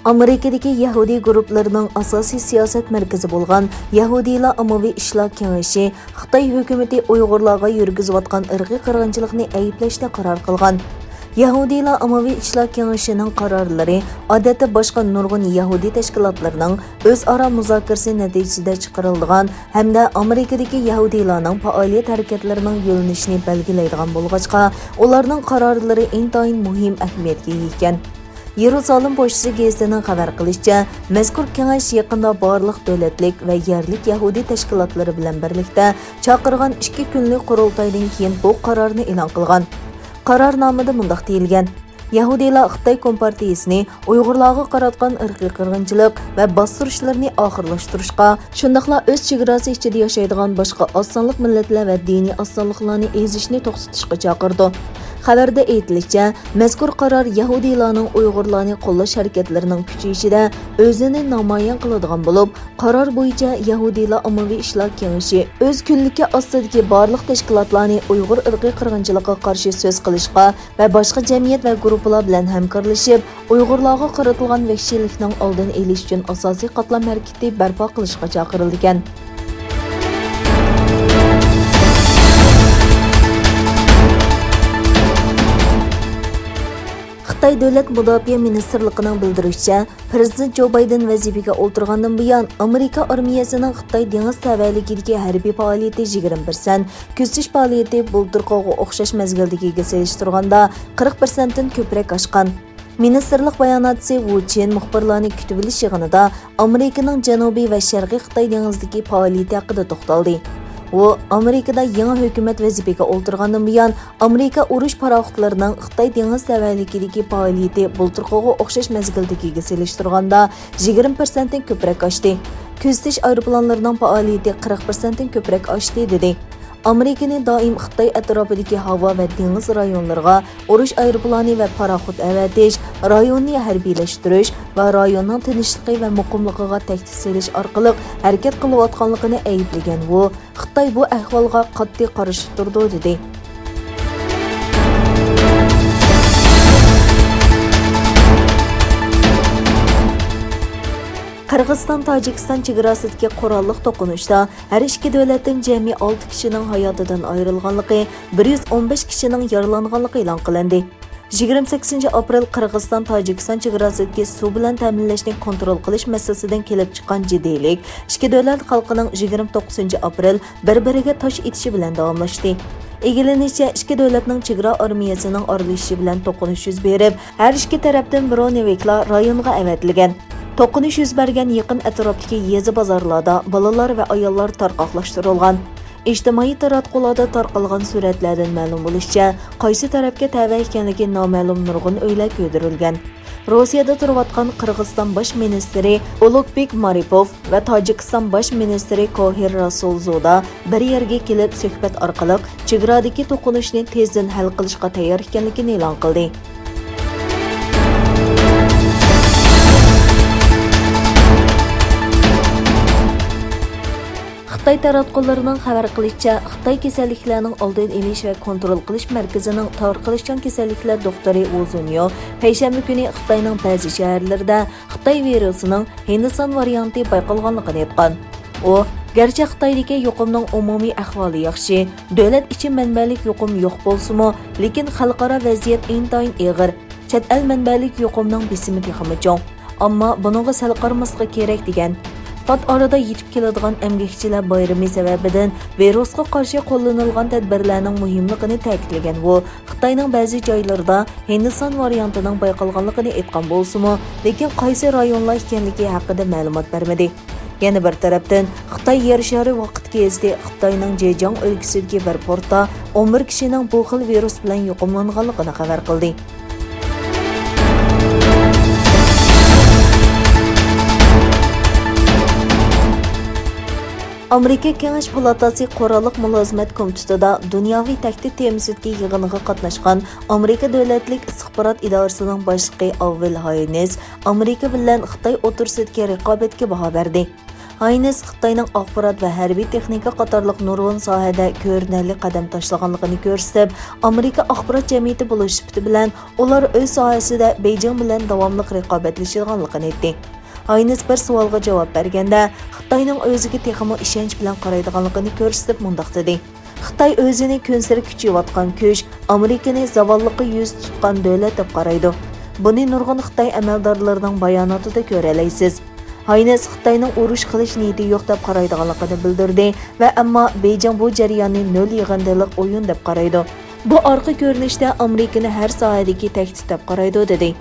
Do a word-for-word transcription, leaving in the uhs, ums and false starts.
ئامېرىكىدىكى يەھۇدىي گۇرۇپپىلىرىنىڭ ئاساسىي سىياسەت مەركىزى بولغان يەھۇدىيلار ئاممىۋى ئىشلار كېڭىشى خىتاي ھۆكۈمىتى ئۇيغۇرلارغا يۈرگۈزۈۋاتقان ئىرقىي قىرغىنچىلىقنى ئەيىبلەشتە قارار قىلغان. يەھۇدىيلار ئاممىۋى ئىشلار كېڭىشىنىڭ قارارلىرى، ئادەتتە، باشقا نۇرغۇن يەھۇدىي تەشكىلاتلىرىنىڭ ئۆزئارا مۇزاكىرىسى نەتىجىسىدە چىقىرىلىدىغان ھەمدە ئامېرىكىدىكى يەھۇدىيلارنىڭ پائالىيەت ھەرىكەتلىرىنىڭ يۆنىلىشىنى بەلگىلەيدىغان بولغاچقا، ئۇلارنىڭ قارارلىرى ئىنتايىن مۇھىم ئەھمىيەتكە ئىگە ئىكەن. يېرۇسالېم پوچتىسى گېزىتىنىڭ خەۋەر قىلىشىچە، مەزكۇر كېڭەش يېقىندا بارلىق دۆلەتلىك ۋە يەرلىك يەھۇدىي تەشكىلاتلىرى بىلەن بىرلىكتە چاقىرغان ئىككى كۈنلۈك قۇرۇلتايدىن كېيىن بۇ قارارنى ئېلان قىلغان. قارارنامىدا مۇنداق دېيىلگەن: يەھۇدىيلار خىتاي كومپارتىيىسىنى ئۇيغۇرلارغا قاراتقان ئىرقىي قىرغىنچىلىق ۋە باستۇرۇشلىرىنى ئاخىرلاشتۇرۇشقا، شۇنداقلا ئۆز چېگراسى ئىچىدە ياشايدىغان باشقا ئاز سانلىق مىللەتلەر ۋە دىنىي ئاز سانلىقلارنى ئېزىشنى توختىتىشقا چاقىرىدۇ. خەۋەردە ئېيتىلىشىچە، مەزكۇر قارار يەھۇدىيلارنىڭ ئۇيغۇرلارنى قوللاش ھەرىكەتلىرىنىڭ كۈچىيىشىدە ئۆزىنى نامايان قىلىدىغان بولۇپ، قارار بويىچە يەھۇدىيلار ئاممىۋى ئىشلار كېڭىشى ئۆز كۈنلۈكى ئاستىدىكى بارلىق تەشكىلاتلارنى ئۇيغۇر ئىرقىي قىرغىنچىلىقىغا قارشى سۆز قىلىشقا ۋە باشقا جەمئىيەت ۋە گۇرۇپپىلار بىلەن ھەمكارلىشىپ، ئۇيغۇرلارغا قارىتىلغان ۋەھشىيلىكنىڭ ئالدىنى ئېلىش ئۈچۈن ئاساسىي قاتلام ھەرىكىتى بەرپا قىلىشقا چاقىرىلىدىكەن. خىتاي دۆلەت مۇداپىئە مىنىستىرلىقىنىڭ بىلدۈرۈشىچە، پىرېزىدېنت جو بايدېن ۋەزىپىگە ئولتۇرغاندىن بۇيان، ئامېرىكا ئارمىيەسىنىڭ خىتاي دېڭىز تەۋەلىكىدىكى ھەربىي پائالىيىتى يىگىرمە پىرسەنت، كۆزىتىش پائالىيىتى بۇلتۇرقىغا ئوخشاش مەزگىلدىكىگە سېلىشتۇرغاندا قىرىق پىرسەنتتىن كۆپرەك ئاشقان. مىنىستىرلىق باياناتچىسى ۋۇ چىن مۇخبىرلارنى كۈتۈۋېلىش يىغىنىدا ئامېرىكىنىڭ جەنۇبىي ۋە شەرقىي خىتاي دېڭىزىدىكى پائالىيىتى ھەققىدە توختالدى. ئۇ، ئامېرىكىدا يېڭى ھۆكۈمەت ۋەزىپىگە ئولتۇرغاندىن بۇيان، ئامېرىكا ئۇرۇش پاراخوتلىرىنىڭ خىتاي دېڭىز تەۋەلىكىدىكى پائالىيىتى بۇلتۇرقىغا ئوخشاش مەزگىلدىكىگە سېلىشتۇرغاندا يىگىرمە پىرسەنتتىن كۆپرەك ئاشتى. كۆزىتىش ئايروپىلانلىرىنىڭ پائالىيىتى قىرىق پىرسەنتتىن كۆپرەك ئاشتى، دېدى. ئامېرىكىنى دائىم خىتاي ئەتراپىدىكى ھاۋا ۋە دېڭىز رايونلىرىغا ئۇرۇش ئايروپىلانى ۋە پاراخوت ئەۋەتىش، رايوننى ھەربىيلەشتۈرۈش ۋە رايوننىڭ تىنچلىقى ۋە مۇقىملىقىغا تەھدىت سېلىش ئارقىلىق ھەرىكەت قىلىۋاتقانلىقىنى ئەيىبلىگەن ۋۇ، خىتاي بۇ ئەھۋالغا قاتتىق قارشى تۇرىدۇ، دېدى. قىرغىزىستان-تاجىكىستان چېگراسىدىكى قوراللىق توقۇنۇشتا ھەر ئىككى دۆلەتتىن جەمئىي ئالتە كىشىنىڭ ھاياتىدىن ئايرىلغانلىقى، بىر يۈز ئون بەش كىشىنىڭ يارىلانغانلىقى ئېلان قىلىندى. يىگىرمە سەككىزىنچى ئاپرېل قىرغىزىستان-تاجىكىستان چېگراسىدىكى سۇ بىلەن تەمىنلەشنى كونترول قىلىش مەسىلىسىدىن كېلىپ چىققان جىددىيلىك ئىككى دۆلەت خەلقىنىڭ يىگىرمە توققۇزىنچى ئاپرېل بىر-بىرىگە تاش ئېتىشى بىلەن داۋاملاشتى. ئىگىلىنىشىچە، ئىككى دۆلەتنىڭ چېگرا ئارمىيەسىنىڭ ئارىلىشىشى بىلەن توقۇنۇش يۈز بېرىپ، ھەر ئىككى تەرەپتىن برونېۋىكلار رايونغا ئەۋەتىلگەن. توقۇنۇش يۈز بەرگەن يېقىن ئەتراپتىكى يېزا بازارلاردا بالىلار ۋە ئاياللار تارقاقلاشتۇرۇلغان. ئىجتىمائىي تاراتقۇلاردا تارقالغان سۈرەتلەردىن مەلۇم بولۇشىچە، قايسى تەرەپكە تەۋە ئىكەنلىكى نامەلۇم نۇرغۇن ئۆيلەر كۆيدۈرۈلگەن. روسىيەدە تۇرۇۋاتقان قىرغىزىستان باش مىنىستىرى ئۇلۇگبېك مارىپوف ۋە تاجىكىستان باش مىنىستىرى كوھىر راسۇلزودا بىر يەرگە كېلىپ سۆھبەت ئارقىلىق چېگرادىكى توقۇنۇشنى تېزدىن ھەل قىلىشقا تەييار ئىكەنلىكىنى ئېلان قىلدى. خىتاي تاراتقۇلىرىنىڭ خەۋەر قىلىشىچە، خىتاي كېسەللىكلەرنىڭ ئالدىنى ئېلىش ۋە كونترول قىلىش مەركىزىنىڭ تارقىلىشچان كېسەللىكلەر دوختۇرى ۋۇ زۇنيو پەيشەنبە كۈنى خىتاينىڭ بەزى شەھەرلىرىدە خىتاي ۋىرۇسىنىڭ ھىندىستان ۋارىيانتى بايقالغانلىقىنى ئېيتقان. ئۇ، گەرچە خىتايدىكى يۇقۇمنىڭ ئومۇمىي ئەھۋالى ياخشى، دۆلەت ئىچى مەنبەلىك يۇقۇم يوق بولسىمۇ، لېكىن خەلقئارا ۋەزىيەت ئىنتايىن ئېغىر، چەت ئەل مەنبەلىك يۇقۇمنىڭ بېسىمى تېخىمۇ چوڭ. ئەمما بۇنىڭغا سەل قارىماسلىقى كېرەك، دېگەن. پات ئارىدا يېتىپ كېلىدىغان ئەمگەكچىلەر بايرىمى سەۋەبىدىن ۋىرۇسقا قارشى قوللىنىلغان تەدبىرلەرنىڭ مۇھىملىقىنى تەكىتلىگەن ۋۇ، خىتاينىڭ بەزى جايلىرىدا ھىندىستان ۋارىيانتىنىڭ بايقالغانلىقىنى ئېيتقان بولسىمۇ، لېكىن قايسى رايونلار ئىكەنلىكى ھەققىدە مەلۇمات بەرمىدى. يەنە بىر تەرەپتىن، خىتاي يەر شارى ۋاقىت گېزىتى خىتاينىڭ جېجياڭ ئۆلكىسىدىكى بىر پورتتا ئون بىر كىشىنىڭ بۇ خىل ۋىرۇس بىلەن يۇقۇملانغانلىقىنى خەۋەر قىلدى. ئامېرىكا كېڭەش پالاتاسى قوراللىق مۇلازىمەت كومىتېتىدا دۇنياۋى تەھدىت تېمىسىدىكى يىغىنغا قاتناشقان ئامېرىكا دۆلەتلىك ئىستىخبارات ئىدارىسىنىڭ باشلىقى ئاۋېل ھاينېس ئامېرىكا بىلەن خىتاي ئوتتۇرىسىدىكى رىقابەتكە باھا بەردى. ھاينس خىتاينىڭ ئاخبارات ۋە ھەربىي تېخنىكا قاتارلىق نۇرغۇن ساھەدە كۆرۈنەرلىك قەدەم تاشلىغانلىقىنى كۆرسىتىپ، ئامېرىكا ئاخبارات جەمئىيىتى بولۇش سۈپىتى بىلەن ئۇلار ئۆز ساھەسىدە بېيجىڭ بىلەن داۋاملىق رىقابەتلىشىدىغانلىقىنى ئېيتتى. ھاينس بىر سوئالغا جاۋاب بەرگەندە، خىتاينىڭ ئۆزىگە تېخىمۇ ئىشەنچ بىلەن قارايدىغانلىقىنى كۆرسىتىپ مۇنداق دېدى: خىتاي ئۆزىنى كۈنسېرى كۈچىيىۋاتقان كۈچ، ئامېرىكىنى زاۋاللىققا يۈز تۇتقان دۆلەت دەپ قارايدۇ. بۇنى نۇرغۇن خىتاي ئەمەلدارلىرىنىڭ باياناتىدا كۆرەلەيسىز. ھاينس خىتاينىڭ ئۇرۇش قىلىش نىيىتى يوق دەپ قارايدىغانلىقىنى بىلدۈردى ۋە ئەمما بېيجىڭ بۇ جەرياننى نۆل يىغىندىلىق ئويۇن دەپ قارايدۇ. بۇ ئارقا كۆرۈنۈشتە ئامېرىكىنى ھەر ساھەدىكى تەھدىت دەپ قارايدۇ، دېدى.